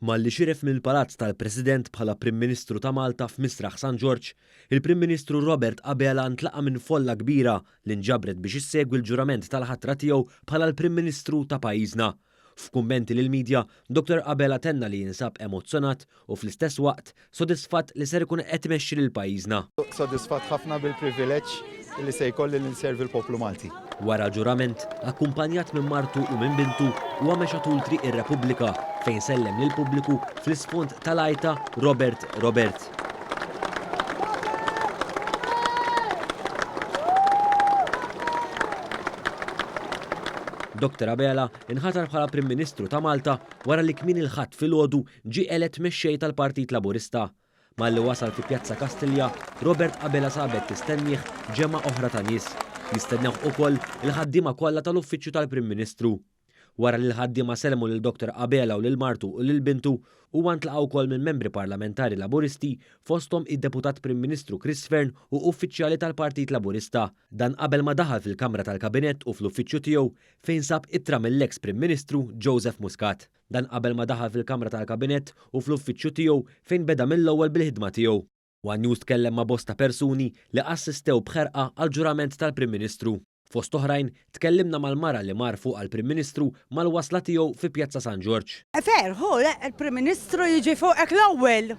Malli xiref mill-Palazz tal-President bħala Prim Ministru ta' Malta f'Misraħ San Ġorġ, il-Prim Ministru Robert Abela ntlaqa' minn folla kbira li nġabret biex issegwi l-ġurament tal-ħatra tiegħu bħala l-Prim Ministru ta' pajjiżna. F'kummenti lill-midja, Dottor Abela tenna li jinsab emozzjonat u fl-istess waqt sodisfatt li ser ikun qed imexxi lil pajjiżna. Sodisfatt ħafna bil-privileġġ li se jkolli li nservi l-poplu Malti. Wara l-ġurament, akkumpanjat minn martu u minn bintu, huwa mexa tul Triq ir-Repubblika fejn sellem lill-pubbliku fl-isfond tal-għajta Robert, Robert. Dr Abela inħatar bħala Prim Ministru ta' Malta wara li kmieni l-Ħadd filgħodu ġie elett Mexxej tal-Partit Laburista. Malli wasal fi Pjazza Kastilja, Robert Abela sabet tistennieh ġemgħa oħra ta' nies. Jistennewh ukoll il-ħaddiema kollha tal-Uffiċċju tal-Prim Ministru. Wara li l-ħaddiema sellmu lil Dottor Abela u lil martu u lil bintu, huwa ntlaqa' wkoll minn membri parlamentari Laburisti fosthom id-Deputat Prim Ministru Chris Fearne u uffiċjali tal-Partit Laburista. Dan qabel ma daħal fil-Kamra tal-Kabinett u fl-uffiċċju tiegħu fejn sab ittra mill-eks Prim Ministru Joseph Muscat. Dan qabel ma daħal fil-Kamra tal-Kabinett u fl-uffiċċju tiegħu fejn beda mill-ewwel bil-ħidma tiegħu. One News tkellem ma' bosta persuni li assistew b'ħerqa għall-ġurament tal-Prim Ministru. Fost oħrajn, tkellimna mal-mara li mar fuqha l-Prim Ministru mal-wasla tiegħu fi Pjazza San Ġorġ. Ferħ, hu, il-Prim Ministru jiġi fuqek l-ewwel.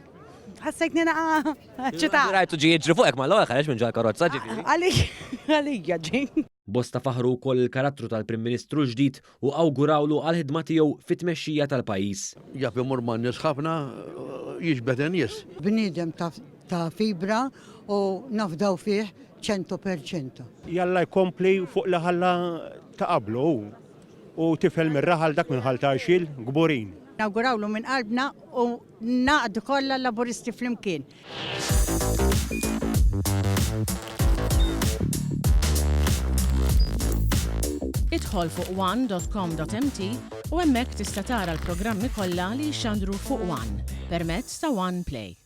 Ħassejtni naqa' eċċitata. Rajtu ġie jiġri fuqek mal-ewwel ħareġ minn ġol-karozza ġifieri. Għalija ġie. Bosta faħħru wkoll il-karattru tal-Prim Ministru l-ġdid u awgurawlu għall-ħidma tiegħu fit-tmexxija tal-pajjiż. Jaf imur man-nies ħafna, jiġbed in-nies. Bniedem ta' fibra u nafdaw fih cento per cento. Jalla jkompli fuq li ħalla ta' qablu hu u tifel mir-raħal dak minn Ħal Tarxien, kburin. Nawgurawlu minn qalbna u ningħaqdu kollha l-Laburisti flimkien. Idħol fuq one.com.mt u hemmhekk tista' tara l-programmi kollha li jixxandru fuq One permezz ta' One Play.